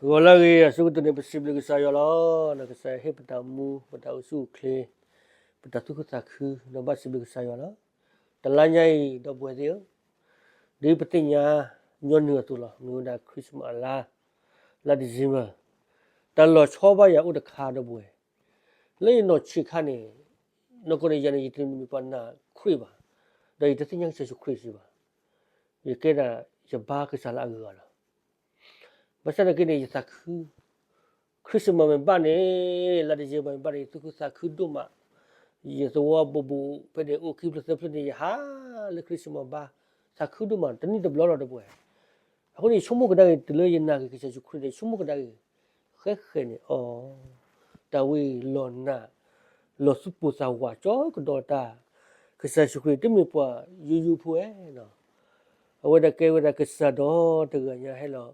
ဂီၤလၢအဂ့ၤ အဆိကတၢၢ်န့ၣ် ပစံးဘျုးကစၢ်ယွၤလီၤ. ကစၢ်ဟ့ၣ်ပတၢ်မူ ပတၢ်အိၣ်ဆူၣ်အိၣ်ချ့ ပတၢ်သူၣ်ခုသးခု ဒီးဘၣ်စံးဘျုးကစၢ်ယွၤလီၤ. တလါညါအံၤ ဒီပုၢ်ဝဲၢ်သ့ၣ်ဧၢ, ဒ်ပသ့ၣ်ညါညီနုၢ်အသိးလီၤ. မ့ၢ်ဝဲဒၣ် Christmas အလါ, လါ December, တၢ်လီၤဆီဘၣ်ယၤအိၣ်တခါ ဒီပုၢ်ဝဲၢ်, လၢယနီၢ်ဆံးခါန့ၣ်, နီၢ်ကီၢ်န့ၣ် ယၤန့ၣ် ယတမ့ၢ်ပှၤနာ်ခရံာ်ဘၣ်, ဒီးယတသ့ၣ်ညါကစၢ်ယ့ၣ်ၡူးခရံာ်စ့ၢ်ဘၣ်. ယကဲဒၣ် ယဘါကစၢ်လၢအဂၤလီၤ. ဘၣ်ဆၣ်သနာ်က့န့ၣ် ယသးခု, Christmas မ့ၢ်ဘၣ်န့ၣ်, လါ December မ့ၢ်ဘၣ်န့ၣ် ယသူၣ်ခုသးခုဒိၣ်မး, ယသဝီဘူးဘူး ဖဲန့ၣ်အိၣ်ခံဖျၢၣ်သၢဖျၢၣ်န့ၣ် ယဟးလၢ Christmas ဘါ, သးခုဒိၣ်မး တနံၣ်တဘျီလီၤ ဒီပုၢ်ဝဲၢ်. အဃိန့ၣ် ယဆိကမိၣ်ကဒါက့ၤ တုၤလၢယနာ်က့ၤကစၢ်ယ့ၣ်ၡူးခရံာ်န့ၣ် ယဆိကမိၣ်ကဒါက့ၤ, ဃဲဃဲန့ၣ်အီၤ, တၢ်ဝဲအံၤလီၤနာ်, လီၤသူၣ်ပိၢ်သးဝးကၠီကဒီးတၢ်, ကစၢ်ယ့ၣ်ၡူးခရံာ်တမ့ၢ်ပှၤယိယိဖိဧါ, အဝဲဒၣ်ကဲဝဲဒၣ်ကစၢ်ဒီတဂၤညါဟဲလီၤ,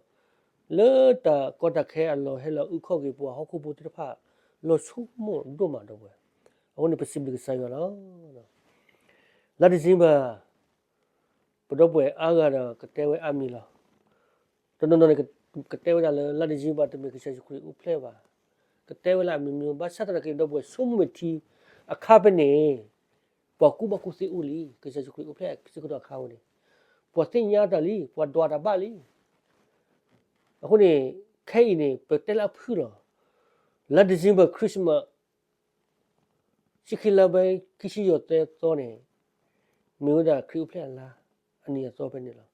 လၢတၢ်ကီတၢ်ခဲအလီၢ်ဟဲလီၤအုၣ်ခီၣ်က့ၤပှၤဟီၣ်ခိၣ်ဖိသ့ၣ်တဖၣ်, လီၤဆိကမိၣ်ဒိၣ်မး ဒီပုၢ်ဝဲၢ်. အဃိန့ၣ် ပစံးဘျုးကစၢ်ယွၤလီၤ. လါ December ပဒီပုၢ်ဝဲၢ်အါဂၤဒီးကတဲဝဲအါမံၤလီၤ. တနီၤနီၤန့ၣ် ကတဲဝဲဒၣ်လၢ လါ December တမ့ၢ်ကစၢ်ယ့ၣ်ၡူးခရံာ်အိၣ်ဖျဲၣ်ဘၣ်, ကတဲဝဲလၢအမံၤမံၤ ဘၣ်ဆၣ်သနာ်က့ ဒီပုၢ်ဝဲၢ် ဆိကမိၣ်မ့ၢ်ထံအခါဖဲန့ၣ်, ပှၤကူၣ်ဘၣ်ကူၣ်သ့အိၣ်လံ ကစၢ်ယ့ၣ်ၡူးခရံာ်အိၣ်ဖျဲၣ်ဆၢကတီၢ်အခါဝဲန့ၣ်, ပှၤသ့ၣ်ညါတၢ်လံ ပှၤဒွးတၢ်ဘၣ်လံ. အဃိန့ၣ် ခဲအံၤန့ၣ် ပတဲလၢအဖုၣ်လီၤ. လါ December Christmas ဆံခံလါဘဲ ခံဆံယဲၢ်သီန့ၣ်, မ့ၢ်ဝဲဒၣ်ခရံာ်အိၣ်ဖျဲၣ်အလါ, အနံၤအသီဖဲန့ၣ်လီၤ.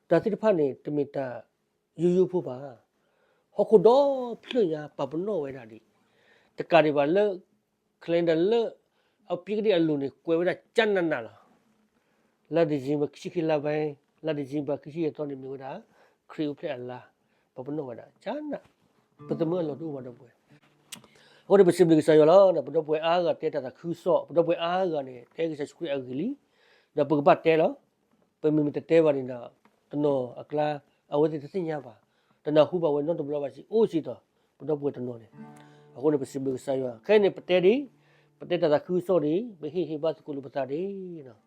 တၢ်သ့ၣ်တဖၣ်န့ၣ် တမ့ၢ်တၢ်ယိယိဖိဘၣ်. ဟီၣ်ခိၣ်ဒီဖျၢၣ်ညါ ပာ်ပနီၣ်ဝဲဒၣ်ဒ်, တကးဒံးဘၣ်လၢ calendar လၢ အပျ့ကဒံၣ်အလိၤန့ၣ် ကွဲးဝဲဒၣ်ကၠနနးလီၤ. လါ December ခံဆံခံလါဘဲ, လါ December ခံဆံယဲၢ်သီန့ၣ် မ့ၢ်ဝဲဒၣ် ခရံာ်အိၣ်ဖျဲၣ်အလါ, ပာ်ပနီၣ်ဝဲဒၣ်ကၠနနး, ပသမၢအလီၢ်တအိၣ်ဘၣ် ဒီပုၢ်ဝဲၢ်. အဃိန့ၣ် ပစံးဘျုးကစၢ်ယွၤလီၤ. ပဒီပုၢ်ဝဲၢ်အါဂၤတဲတၢ်သးခုကစီၣ်, ပဒီပုၢ်ဝဲၢ်အါဂၤန့ၣ် တဲကစၢ်ယ့ၣ်ၡူးခရံာ်အဂ့ၢ်လံ, ဒီးပကဘၣ်တဲလီၤ. ပမ့ၢ်မ့ၢ်တတဲဘၣ်န့ၣ်ဒီး တနီၤအကျါ အဝဲသ့ၣ်တသ့ၣ်ညါဘၣ်, တနၢ်ဟူဘၣ်ဝဲနီတဘျီဘၣ်စ့ၢ် အိၣ်စ့ၢ်ကီး ပဒီပုၢ်ဝဲၢ်တနီၤန့ၣ်. အဃိန့ၣ် ပစံးဘျုးကစၢ်ယွၤ, ခဲအံၤန့ၣ် ပတဲဒ်, ပတဲတၢ်သးခုကစီၣ်ဒ်, ပဟ့ၣ်ဟ့ၣ်ဘါသကိးလိာ်ပသးဒ်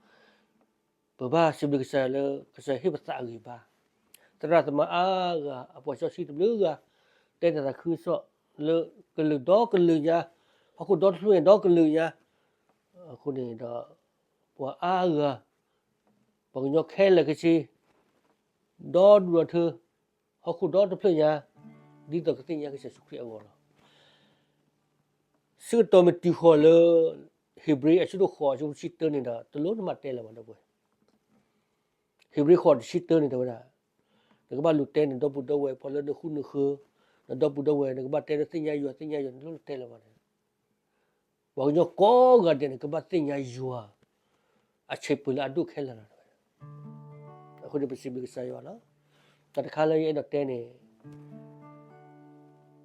ပဘၣ်စံးဘျုးကစၢ်ယွၤလၢ ကစၢ်ယွၤဟ့ၣ်ပသးအဂံၢ်ဘါ, သရၣ်သမါအါဂၤ အပှၤစီဆှံတဘျုးဂၤ တဲတၢ်သးခုကစီၣ်လၢ ကလုာ်ဒီကလုာ်ညါ, ဟီၣ်ခိၣ်ဒီတဖျၢၣ်ညါ ဒီကလုာ်ညါ, အဃိန့ၣ်ဒီး ပှၤအါဂၤ, ပှၤကညီခဲလၢာ်ခဲဆ့, ဒီဒူၣ်ဒီထၢ, ဟီၣ်ခိၣ်ဒီတဖျၢၣ်ညါ, ဒ်သိးကသ့ၣ်ညါကစၢ်ယ့ၣ်ၡူးခရံာ်အဂီၢ်လီၤ. ဆၢကတီၢ်မ့ၢ်တုၤဃီၤလၢ ဧ့ၤဘြံၤအဆၢဒိၣ်ဃိး အဆၢဖိတဆံတၢန့ၣ်ဒီး တလိၣ်နမၤတဲလၢၤဘၣ် ဒီပုၢ်ဝဲၢ်. ဧ့ၤဘြံၤဃိးတဆံတၢန့ၣ် တဲဝဲဒၣ်, နကဘၣ်လူၤတဲန့ၣ် ဒီပုၢ်ဒီဝဲၢ် ပှၤလၢနဃုနဃၢၤ, ဒီပုၢ်ဒီဝဲၢ် နကဘၣ်တဲဒီးသ့ၣ်ညါယွၤ သ့ၣ်ညါယွၤ နလိၣ်တဲလၢၤဘၣ်န့ၣ် ပှၤကညီကိးဂၤဒဲးန့ၣ် ကဘၣ်သ့ၣ်ညါယွၤ အဆံးပှဲၤလၢအဒိၣ်ခဲလၢာ်လီၤ. အဃိန့ၣ် ပစံးဘျုးကစၢ်ယွၤလီၤ. တၢ်တခါလၢယအဲၣ်ဒိးတဲန့ၣ်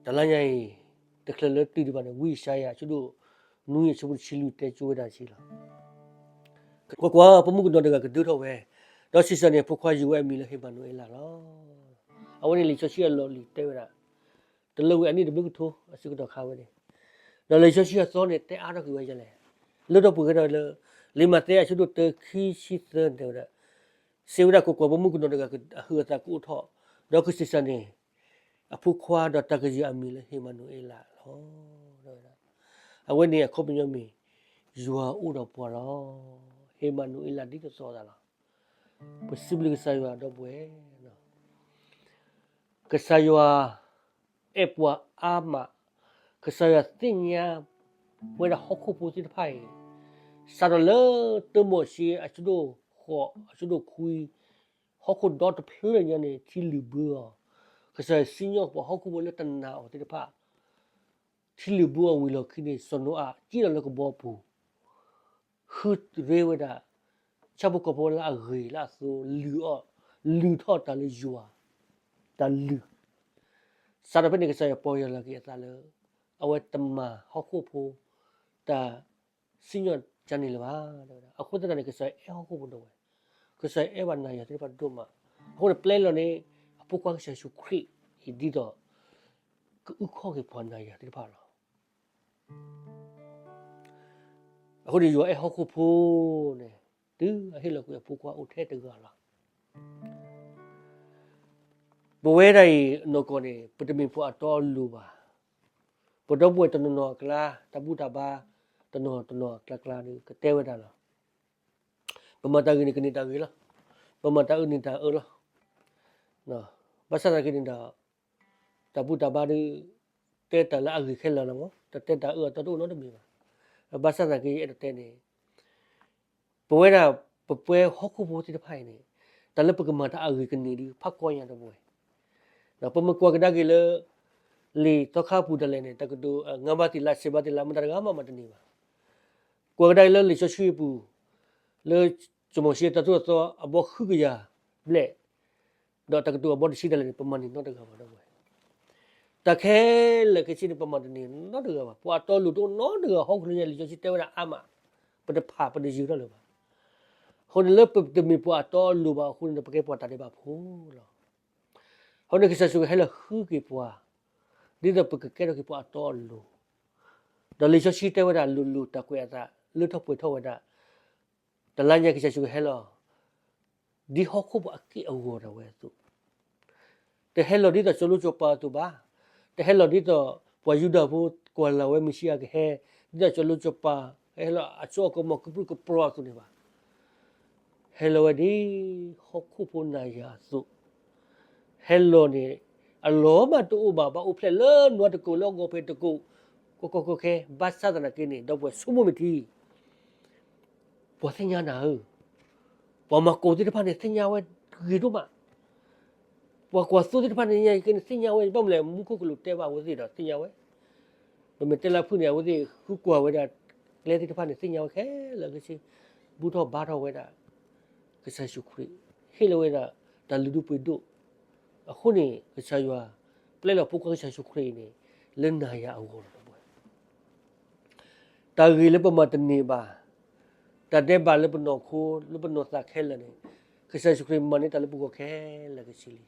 တလါညါအံၤ တချုးလၢတုၤဒံးဘၣ်န့ၣ် ဝံယၡါယၤ အဆၢဒိၣ်နွံ အဆၢဖိတဆံလွံၢ် တဲကၠိဝဲဒၣ်စံးလီၤ. ကွၢ်ကွၢ်, ပိာ်မုၣ်ကနီၤတဂၤကဒၢထီၣ်ဝဲ, ဒီးစံးစၢ်န့ၣ် အဖိခွါယုၢ်ဝဲအမံၤလၢ အ့မၤနူၤအ့လးလီၤ. အဝဲန့ၣ်လံာ်စီဆှံအလီၢ်လံၤတဲဝဲဒၣ်, တလၢဝံၤအနံၣ်တဘျုးကထိ အဆၢကတီၢ်ခါဝဲန့ၣ်, ဒီးလံာ်စီဆှံအသီန့ၣ် တဲအါထီၣ်ကွံာ်ဝဲဒ်လဲၣ်, လၢထီၣ်ပှဲၤကဒီးလၢ လံာ်မးသဲအဆၢဒိၣ်တၢ ခံဆံသၢန့ၣ်တဲဝဲဒၣ်, စံးဝဲဒၣ် ကွၢ်ကွၢ်, ပိာ်မုၣ်ကနီၤတဂၤ အဟုးအသးကအိၣ်ထီၣ်, ဒီးကစံးစၢ်န့ၣ် အဖိခွါ ဒီးတၢ်ကယုၢ်အမံၤလၢ အ့မၤနူၤအ့လးလီၤ. အဝဲန့ၣ်အခီပညီမ့ၢ် ယွၤအိၣ်ဒီးပှၤလီၤ. အ့မၤနူၤအ့လး ဒ်သိးသိးသးလီၤ. ပစံးဘျုးကစၢ်ယွၤ ဒီပုၢ်ဝဲၢ်, ကစၢ်ယွၤအဲၣ်ပှၤအါမး, ကစၢ်ယွၤသ့ၣ်ညါဝဲဒၣ်ဟီၣ်ခိၣ်ဖိသ့ၣ်တဖၣ်အံၤ, စးထီၣ်လၢတၢမိၤၡ့အဆၢဒိၣ်ဃိး အဆၢဒိၣ်ခွံ, ဟီၣ်ခိၣ်ဒီတဖျၢၣ်ညါန့ၣ် ထံလုာ်ဘၢအီၤ, ကစၢ်ယွၤစံၣ်ညီၣ်ပှၤဟီၣ်ခိၣ်ဖိလၢတနာ်အီၤသ့ၣ်တဖၣ် ထံလုာ်ဘၢအီၤဝံၤလီၢ်ခံန့ၣ် စီၤနိအၤ စံၣ်လီၤလၢကဘီပူၤ, ဃုရ့ဝဲဒၣ် ဆၣ်ဖိကီၢ်ဖိလၢအဂ့ၤလၢအသိး လုၢ်အီၣ်, လုၢ်ထီၣ်တၢ်လၢယွၤ, တၢ်လုၢ်, စးထီၣ်ဖဲန့ၣ် ကစၢ်ယွၤပီၢ်ယၢ်လီၤက့ၤအသးလၢ အဝဲတမၤဟီၣ်ခိၣ်ဖိ တၢ်စံၣ်ညီၣ်ကန့ၣ်လၢၤဘၣ်. အဃိသတးန့ၣ် ကစၢ်ယွၤအဲၣ်ဟီၣ်ခိၣ်ဖိ ဒီပုၢ်ဝဲၢ်, ကစၢ်ယွၤအဲၣ်ပှၤနာ်ယွၤသ့ၣ်တဖၣ်ဒိၣ်မး, အဃိန့ၣ် ပျဲလီၤန့ၣ် အဖိခွါကစၢ်ယ့ၣ်ၡူးခရံာ်အံၤ ဒ်သိး ကအုၣ်ခီၣ်က့ၤပှၤနာ်ယွၤသ့ၣ်တဖၣ်လီၤ. အဃိန့ၣ် ယွၤအဲၣ်ဟီၣ်ခိၣ်ဖိန့ၣ် တုၤအဟ့ၣ်လီၤကွံာ်အဖိခွါအိၣ်ထဲတဂၤလီၤ. ပဝဲဒၣ်အံၤနီၢ်ကီၢ်န့ၣ် ပတမ့ၢ်ပှၤအတီအလိၤဘၣ်. ပဒီပုၢ်ဝဲၢ်တနီၤနီၤအကျါ, တၢ်ဘူၣ်တၢ်ဘါ တနီၤတနီၤအကျါကျါဒီး ကတဲဝဲဒၣ်လီၤ. ပမၤတၢ်ဂ့ၤန့ၣ် ကန့ၢ်တၢ်ဂ့ၤလီၤ. ပမၤတၢ်အၢန့ၣ်တၢ်အၢလီၤ. ဘၣ်ဆၣ်သနာ်က့န့ၣ်ဒီး တၢ်ဘူၣ်တၢ်ဘါဒီး တဲတၢ်လၢအဂ့ၤခဲလၢာ်လီၤမး, တတဲတၢ်အၢအသီတအိၣ်နီတမံၤဘၣ်. ဘၣ်ဆၣ်သနာ်က့ ယအဲၣ်ဒိးတဲန့ၣ် ပဝဲဒၣ် ပပှၤဟီၣ်ခိၣ်ဖိသ့ၣ်တဖၣ်အံၤန့ၣ် တၢ်လၢပကမၤတၢ်အဂ့ၤကန့ၢ်ဒုး ဖးကီညါတဝဲ, ဒီးပမ့ၢ်ကွၢ်ကဒါက့ၤလၢ လံာ်သီခါပူၤဒၣ်လဲာ်န့ၣ် တၢ်ကတိၤ ငါးပါးသီလ, ဆယ်ပါးသီလ, မတၤတဂၤမးမၤတန့ၢ်ဘၣ်. ကွၢ်ကဒါက့ၤလၢလံာ်စီဆှံအပူၤ, လၢစီၤမိၤၡ့တၢ်သိၣ်တၢ်သီအဘီဃုကယၤဘျဲၣ်, ဒီးတၢ်ကတိၤအဘီတဆံဒၣ်လဲာ်န့ၣ် ပမၤန့ၢ်နီတဂၤဘၣ်ဒီးဝဲ တၢ်ခဲလၢာ်ခဲဆ့န့ၣ် ပမၤတန့ၢ်နီတဂၤဘၣ်. ပှၤအတီအလိၤတအိၣ်နီတဂၤ ဟီၣ်ခိၣ်ချၢညါ လံာ်စီဆှံတဲဝဲဒၣ်အါမး, ပတဖးပတယုၤထီၣ်လၢၤဘၣ်. အဃိန့ၣ်လၢပတမ့ၢ်ပှၤအတီအလိၤဘၣ်အဃိန့ၣ်ဒီး ပကဲပှၤတၢ်ဒဲးဘးဖိလီၤ. အဃိန့ၣ်ကစၢ်ယ့ၣ်ၡူးခရံာ်ဟဲလီၤဃုက့ၤပှၤ, ဒ်သိးပကကဲထီၣ်က့ၤပှၤအတီအလိၤ, ဒီးလံာ်စီဆှံတဲဝဲဒၣ်လိၤလိၤတၢ်ကွဲးအသး လၢထီၣ်ပှဲၤထီၣ်ဝဲဒၣ် တလါညါကစၢ်ယ့ၣ်ၡူးခရံာ်ဟဲလီၤ ဒ်ဟီၣ်ခိၣ်ဖိအက့ၢ်အဂီၤဒၣ်ဝဲအသိး, တဟဲလီၤဒ်သိးစီၤလိစီၤပၤအသိးဘၣ်, တဟဲလီၤဒ်သိးပှၤယူဒၤဖိကွၢ်လၢ်ဝဲမ့ၣ်ၡံအၤကဟဲ, ဒ်သိးစီၤလိစီၤပၤ ဟဲလီၤအစိအကမီၤကပြုၢ်ကပြီၤအသိးန့ၣ်ဘၣ်. ဟဲလီၤဝဲဒ်ဟီၣ်ခိၣ်ဖိနၤယၤအသိး, ဟဲလီၤန့ၣ် အလီၢ်မးတအိၣ်ဘၣ်, ဘၣ်အိၣ်ဖျဲၣ်လၢနွၤတကိး လၢအဂီၤဖဲတကိး, ကီကီကီခဲ, ဘၣ်ဆၣ်သနာ်က့န့ၣ် ဒီပုၢ်ဝဲၢ်ဆိကမိၣ်မ့ၢ်ထံ ပှၤသ့ၣ်ညါနၤဧၢ, ပှၤမၤကိးသ့ၣ်တဖၣ်န့ၣ် သ့ၣ်ညါဝဲဂ့ၤဒိၣ်မး, ပှၤကွၢ်သိသ့ၣ်တဖၣ်န့ၣ် သ့ၣ်ညါဝဲ, ဘၣ်မနုၤလဲၣ် မူခိၣ်ကလူးတဲဘၣ်အဝဲသ့ၣ်ဒီးသ့ၣ်ညါဝဲ, ပမ့ၢ်တဲလၢအဖုၣ်န့ၣ် အဝဲသ့ၣ်ဃုကွၢ်ဝဲဒၣ် ကျဲသ့ၣ်တဖၣ်န့ၣ် သ့ၣ်ညါဝဲခဲလၢာ်ခဲဆ့, ဘူၣ်ထီၣ်ဘါထီၣ်ဝဲဒၣ် ကစၢ်ယ့ၣ်ၡူးခရံာ်, ဟ့ၣ်လီၤဝဲဒၣ် တၢ်လုၢ်ဒိၣ်ပှ့ၤဒိၣ်, အဃိန့ၣ် ကစၢ်ယွၤ ပျဲလီၤဖိခွါကစၢ်ယ့ၣ်ၡူးခရံာ်အံၤန့ၣ် လၢနၤယၤအဂီၢ်လီၤ. တၢ်ဂ့ၤလၢပမၤတန့ၢ်ဘၣ်, တၢ်ဒဲးဘးလၢပနီၢ်ခိ လၢပနီၢ်သးခဲလၢာ်န့ၣ်, ကစၢ်ယ့ၣ်ၡူးခရံာ်မၤန့ၢ်တၢ်လၢပဂီၢ်ခဲလၢာ်ခဲဆ့လံ.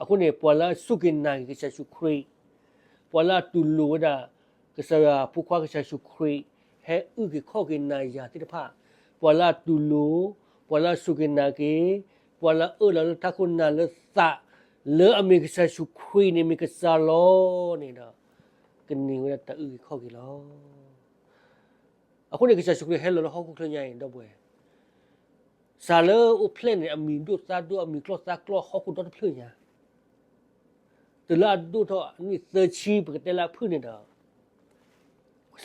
အဃိန့ၣ် ပှၤလၢအစူၢ်က့ၤနာ်က့ၤကစၢ်ယ့ၣ်ၡူးခရံာ်, ပှၤလၢအတူၢ်လိာ်ဝဲဒၣ် ကစၢ်ယွၤအဖိခွါကစၢ်ယ့ၣ်ၡူးခရံာ် ဟဲအုၣ်က့ၤခီၣ်က့ၤနၤယၤသ့ၣ်တဖၣ်, ပှၤလၢအတူၢ်လိာ်, ပှၤလၢအစူၢ်က့ၤနာ်က့ၤ, ပှၤလၢအအၢၣ်လီၤလၢတၢ်ခိၣ်နၢ်လၢသး လၢအမ့ၢ်ကစၢ်ယ့ၣ်ၡူးခရံာ်န့ၣ် မ့ၢ်ကစၢ်လီၤန့ၣ်ဒီး ကန့ၢ်ဝဲဒၣ်တၢ်အုၣ်က့ၤခီၣ်က့ၤလီၤ. အဃိန့ၣ် ကစၢ်ယ့ၣ်ၡူးခရံာ်ဟဲလီၤလၢဟီၣ်ခိၣ်ချၢညါအံၤ ဒီပုၢ်ဝဲၢ်, စးလၢအိၣ်ဖျဲၣ်န့ၣ် အမံၤဒိၣ်သါဒိၣ် အမံၤကျီၢ်သါကျီၢ် ဟီၣ်ခိၣ်ဒီတဖျၢၣ်ညါ, တုၤလၢအဒိၣ်ထီၣ်အနံၣ်သၢဆံ ပကတဲလၢအဖုၣ်န့ၣ်ဒီး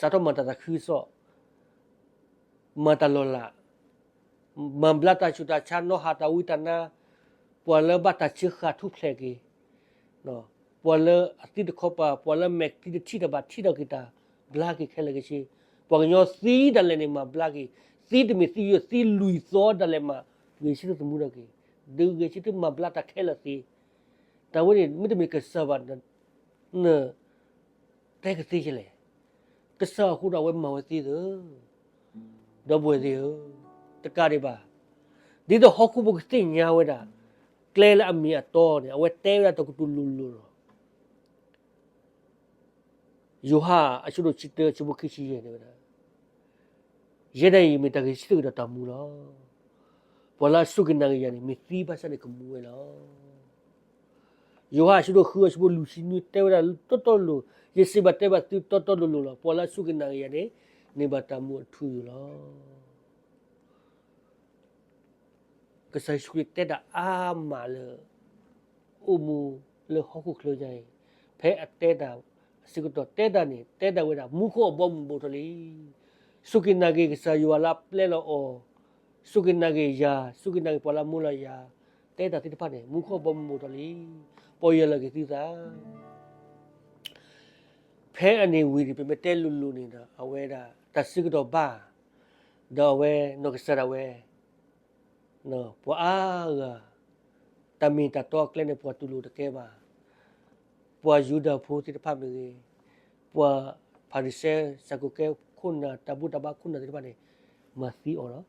စးထီၣ်မၤတၢ်သးခုကစီၣ်, မၤတၢ်လီၤလး, မၤဘျါတၢ်ဆူးတၢ်ဆါ နီၣ်ဟးတၢ်ဝံတၢ်နါ, ပှၤလၢဘၣ်တၢ်စၢဃာ်ထူၣ်ဖျဲးက့ၤ, ပှၤလၢအသံတခီပၤ, ပှၤလၢမဲာ်သံတထံၣ်တၢ်ဘၣ်ထံၣ်ထီၣ်က့ၤတၢ် ဘျါက့ၤခဲလၢာ်ခဲဆ့, ပှၤကညီသံဒၣ်လဲာ်န့ၣ် မၤဘျါက့ၤ, သံတမ့ၢ်သံယိာ် သံလွံၢ်သီဒၣ်လဲာ်မး, ဂဲၤဆၢထၢၣ်သမူထီၣ်က့ၤ, ဒုးဂဲၤဆၢထၢၣ်မၤဘျါတၢ်ခဲလၢာ်သ့, တၢ်ဝဲန့ၣ် မ့တမ့ၢ်ကစၢ်ဘၣ် နတဲကသ့ယလဲၣ်. ကစၢ်အဃိဒီးအဝဲမၤဝဲသ့သၢ, ဒီပုၢ်ဝဲၢ်သ့ၣ်ဧၢ, တကးဒံးဘၣ်, ဒ်သိးဟီၣ်ခိၣ်ဖိကသ့ၣ်ညါဝဲဒၣ် ကျဲလၢအမ့ၢ်အတီန့ၣ် အဝဲတဲဝဲဒၣ်တၢ်ကတိၤလိၤလိၤလီၤ. ယိၤဟၣ်အဆၢဒိၣ်တဆံတၢ အဆၢဖိခံဆံယဲၢ်န့ၣ်ဝဲဒၣ် ယဲဒၣ်အံၤမ့ၢ်တၢ်ဂ့ၤဆၢထၢၣ်ကဒီးတၢ်မူလီၤ. ပှၤလၢအစူၢ်က့ၤနာ်က့ၤယၤန့ၣ် မ့ၢ်သံဘၣ်ဆၣ်န့ၣ်ကမူဝဲလီၤ. ယိၤဟၣ်အဆၢဒိၣ်ဃုအဆၢဖိလွံၢ်ဆံနွံ တဲဝဲဒၣ်တီတီလိၤလိၤ, ယစံးဘၣ်တဲဘၣ်သုတီတီလိၤလိၤလီၤ. ပှၤလၢအစူၢ်က့ၤနာ်က့ၤယၤန့ၣ် န့ၢ်ဘၣ်တၢ်မူအထူအယိာ်လီၤ. ကစၢ်ယ့ၣ်ၡူးခရံာ်တဲတၢ်အါမးလၢ အိၣ်မူလၢဟီၣ်ခိၣ်ချၢညါအံၤ, ဖဲအတဲတၢ်အဆၢကတီၢ်တဲတၢ်န့ၣ် တဲတၢ်ဝဲဒၣ် မူခိၣ်အဘီအမုၢ်ဘူးထီၣ်လံ. စူၢ်က့ၤနာ်က့ၤကစၢ်ယွၤလၢအပျဲလီၤအီၤ, စူၢ်က့ၤနာ်က့ၤယၤ, စူၢ်က့ၤနာ်က့ၤပှၤလၢအမူလၢယၤ, တဲတၢ်သ့ၣ်တဖၣ်န့ၣ် မူခိၣ်အဘီအမုၢ်ဘူးထီၣ်လံ. ပီၢ်ယၢ်လီၤက့ၤသုသး ဖဲအန့ၣ်ဝံၤန့ၣ် ပမ့ၢ်တဲလိၤလိၤန့ၣ်ဒီး အဝဲဒၣ်တၢ်ဆၢကတီၢ်ဘၣ်, ဒီးအဝဲနီၢ်ကစၢ်ဒၣ်ဝဲ ပှၤအါဂၤ တၢ်မ့ၢ်တၢ်တီအကျဲန့ၣ် ပှၤတူၢ်လိာ်တကဲဘၣ်. ပှၤယူဒၤဖိသ့ၣ်တဖၣ်မ့ၢ်ဂ့ၤ, ပှၤဖၤရံၤၡဲ စၢ်ခိၣ်ကဲခိၣ်နၢ် တၢ်ဘူၣ်တၢ်ဘါခိၣ်နၢ်သ့ၣ်တဖၣ်န့ၣ် မၤသံအီၤလီၤ.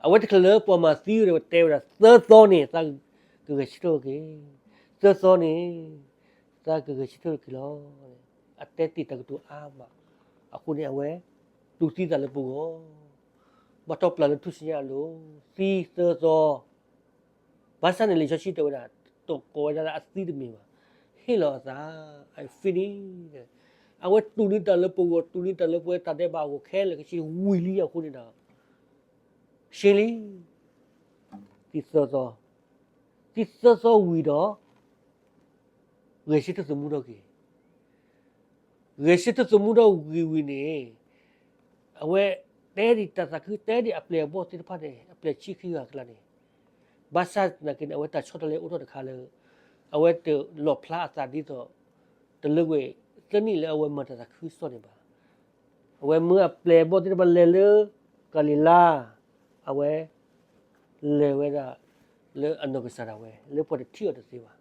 အဝဲတချုးလၢပှၤမၤသံဝဲဒီး တဲဝဲဒၣ် သၢသီန့ၣ် သးကဂဲၤဆၢထၢၣ်က့ၤ, သၢသီန့ၣ် သးကဂဲၤဆၢထၢၣ်က့ၤလီၤ. အတဲတ့ၢ်တၢ်ကတိၤအါမး, အဃိန့ၣ် အဝဲတူၢ်သံသးလၢပဂီၢ်, ဘၣ်ထီၣ်ပျၢ်လၢထူၣ်စုညါအလိၤ, သံသၢသီ, ဘၣ်ဆၣ်န့ၣ် လံာ်စီဆှံတဲဝဲဒၣ် တိာ်ကီဝဲဒၣ်လၢအသံတမ့ၢ်ဘၣ်, ဟ့ၣ်လီၤအသး, I finish. အဝဲတူၢ်န့ၢ်တၢ်လၢပဂီၢ်, တူၢ်န့ၢ်တၢ်လၢပဝဲတၢ်ဒဲးဘးအဂီၢ်ခဲလၢာ်ခဲဆ့ဝံၤလံအဃိန့ၣ်ဒီး ရှ့လံ, သံသၢသီ, သံသၢသီဝံၤဒီး ဂဲၤဆၢထၢၣ်သမူထီၣ်က့ၤ, ဂဲၤဆၢထၢၣ်သမူထီၣ်ဂ့ၤဝံၤန့ၣ် အဝဲတဲဒံးတၢ်သးခု, တဲဒံးအပျဲၢ်အဘီၣ်သ့ၣ်တဖၣ်န့ၣ် အပျဲၢ်ဆံခံဂၤအကျါန့ၣ်, ဘၣ်ဆၣ်သနာ်က့န့ၣ် အဝဲတၢ်ဆီတလဲအိၣ်ထီၣ်တခါလၢ အဝဲတလီၣ်ဖျါအသးဒ်သိး တလၢကွံာ်သၢနံၣ်လၢအဝဲမၤတၢ်သးခုကစီၣ်န့ၣ်ဘၣ်. အဝဲမၢအပျဲၢ်အဘီၣ်သ့ၣ်တဖၣ်လဲၤလၢကၤလံၤလါ, အဝဲလဲၤဝဲဒၣ်လၢအနီၢ်ကစၢ်ဒၣ်ဝဲ လၢပှၤတထံၣ်အီၤတသ့ဘၣ်.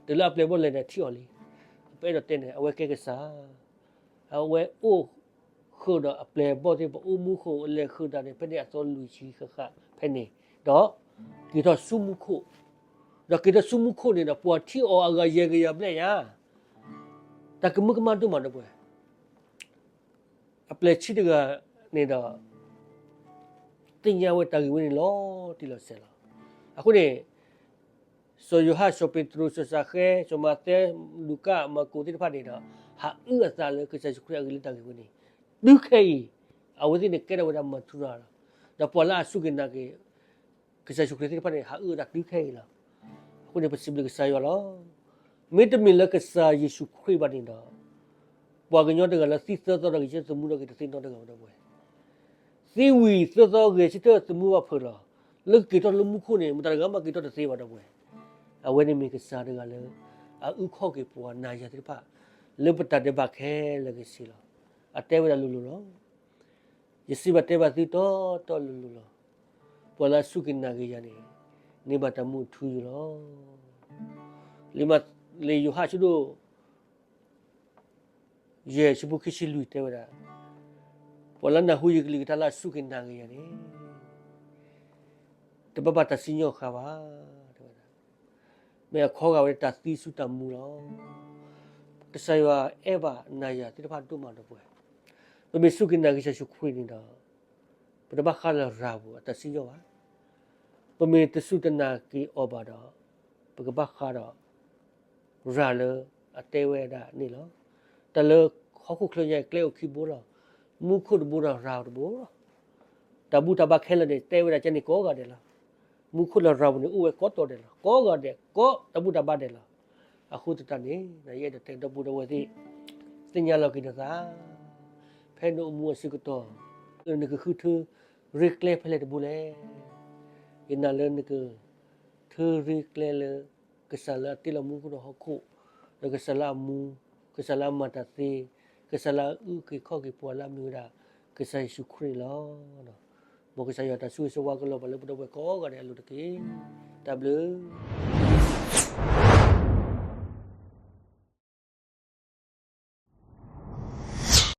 တုၤလၢအပျဲၢ်အဘီၣ်လဲၤန့ၣ်ထံၣ်အီၤလံ. ပအဲၣ်ဒိးတဲန့ၣ် အဝဲကဲကစၢ်, အဝဲအိၣ်ဃုာ်ဒီးအပျဲၢ်အဘီၣ်သ့ၣ်တဖၣ် အိၣ်မူဃုာ် လဲၤဃုာ်တၢ်န့ၣ် ဖဲန့ၣ်အသီလွံၢ်ဆံဃၣ်ဃၣ်ဖဲန့ၣ်, ဒီးက့ၤထီၣ်ဆူမူခိၣ်, ဒီးက့ၤထီၣ်ဆူမူခိၣ်န့ၣ်ဒီး ပှၤထံၣ်အီၤအဂၤယဲၢ်ကယၤဘျဲၣ်ညါ, တၢ်ကမၢကမၣ်ဒိၣ်မးဒီပုၢ်ဝဲၢ် အပျဲၢ်ဆံတဂၤန့ၣ်ဒီး သ့ၣ်ညါဝဲတၢ်ဂ့ၢ်ဝဲန့ၣ်လီၤတံၢ်လီၤဆဲးလီၤ. အဃိန့ၣ် စီၤယိၤဟၣ်, စီၤပ့းတရူး, စီၤစၤဃဲ, စီၤမးသဲ, လူၤကၣ်, မၢ်ကူးသ့ၣ်တဖၣ်န့ၣ်ဒီး ဟးအုၣ်အသးလၢကစၢ်ယ့ၣ်ၡူးခရံာ်အဂ့ၢ်လၢတၢ်ဂ့ၢ်ဝဲန့ၣ် တုၤခဲအံၤ, အဝဲသ့ၣ်န့ၣ်ကဲထီၣ်ဝဲဒၣ်မၤထူရၤလီၤ. ဒီးပှၤလၢအစူၢ်က့ၤနာ်က့ၤ ကစၢ်ယ့ၣ်ၡူးခရံာ်သ့ၣ်တဖၣ်န့ၣ် ဟးအုၣ်အသးတုၤခဲအံၤလီၤ. အဃိန့ၣ် ပစံးဘျုးကစၢ်ယွၤလီၤ. မ့တမ့ၢ်လၢကစၢ်ယ့ၣ်ၡူးခရံာ်ဘၣ်န့ၣ်ဒီး ပှၤကညီတဂၤလၢသံသၢသီဒီးဂဲၤဆၢထၢၣ်သမူထီၣ်က့ၤတသ့နီတဂၤဘၣ်ဒီပုၢ်ဝဲၢ်, သံဝံၤသၢသီဂဲၤဆၢထၢၣ်သမူဘၣ်ဖုးလီၤ. လၢကက့ၤထီၣ်လၢမူခိၣ်န့ၣ် မတၤတဂၤမးက့ၤထီၣ်တသ့ဘၣ်ဒီပုၢ်ဝဲၢ်, အဝဲန့ၣ်မ့ၢ်ကစၢ်တဂၤလၢ အအုၣ်ခီၣ်က့ၤပှၤနၤယၤသ့ၣ်တဖၣ် လၢပတၢ်ဒဲးဘးခဲလၢာ်ခဲဆ့လီၤ. အတဲဝဲဒၣ်လိၤလိၤလီၤ. ယစံးဘၣ်တဲဘၣ်သုတီတီလိၤလိၤလီၤ. ပှၤလၢအစူၢ်က့ၤနာ်က့ၤယၤန့ၣ် န့ၢ်ဘၣ်တၢ်မူအထူအယိာ်လီၤ. လံာ်မး, လံာ်ယိၤဟၣ်အဆၢဒိၣ် ယဲၢ်ဆၢဖိခံဆံလွံၢ်တဲဝဲဒၣ်, ပှၤလၢနၢ်ဟူယကလုၢ်ကထါလၢအစူၢ်က့ၤနာ်က့ၤယၤန့ၣ် တဘၣ်ဘၣ်တၢ်စံၣ်ညီၣ်ဃာ်ဘၣ်, တဲဝဲဒၣ်, မ့ၢ်အခီဂာ်ဝဲတၢ်သံဆူတၢ်မူလီၤ. ကစၢ်ယွၤအဲၣ်ဘၣ်နၤယၤသ့ၣ်တဖၣ်ဒိၣ်မးဒီပုၢ်ဝဲၢ်, ပမ့ၢ်စူၢ်က့ၤနာ်က့ၤကစၢ်ယ့ၣ်ၡူးခရံာ်န့ၣ်ဒီး ပတဘၣ်ဃးလၢၤရၤပူၤအတၢ်စံၣ်ညီၣ်ဘၣ်. ပမ့ၢ်တစူၢ်တနာ်က့ၤအီၤဘၣ်ဒီး ပကဘၣ်ဃးဒီး ရၤလၢအတဲဝဲဒၣ်န့ၣ်လီၤ. တၢ်လၢဟီၣ်ခိၣ်ချၢညါအံၤ ကျဲအိၣ်ခံဘိလီၤ. မူခိၣ်တဘိဒီးရၤတဘိလီၤ. တၢ်ဘူၣ်တၢ်ဘါခဲလၢာ်န့ၣ် တဲဝဲဒၣ်ကဲန့ၣ်ကိးဂၤဒဲးလီၤ. မူခိၣ်လၢရၤပူၤန့ၣ် အိၣ်ဝဲကိးတီၤဒဲးလီၤ. ကိးဂၤဒဲး ကိးတၢ်ဘူၣ်တၢ်ဘါဒဲးလီၤ. အဃိသတးန့ၣ် ယအဲၣ်ဒိးတဲဒီပုၢ်ဝဲၢ်သ့ၣ် သ့ၣ်ညါလီၤက့ၤနသး ဖဲနအိၣ်မူအဆၢကတီၢ် နကဃုထၢရ့ကျဲဖဲလဲၣ်တဘိလဲၣ်. ယနာ်လၢနက ထၢရ့ကျဲလၢ ကစၢ်လၢအတ့လီၤမူခိၣ်ဒီးဟီၣ်ခိၣ်, ဒီးကစၢ်လၢအမူ, ကစၢ်လၢအမၤတၢ်သ့, ကစၢ်လၢအအုၣ်က့ၤခီၣ်က့ၤပှၤလၢအမ့ၢ်ဝဲဒၣ် ကစၢ်ယ့ၣ်ၡူးခရံာ်န့ၣ်လီၤ. မ်ကစၢ်ယွၤတၢ်ဆိၣ်ဂ့ၤဆိၣ်ဝါကလီၤဘၣ်လၢပဒီပုၢ်ဝဲၢ်ကိးဂၤဒဲးအလိၤတက့ၢ်. တၢ်ဘျုး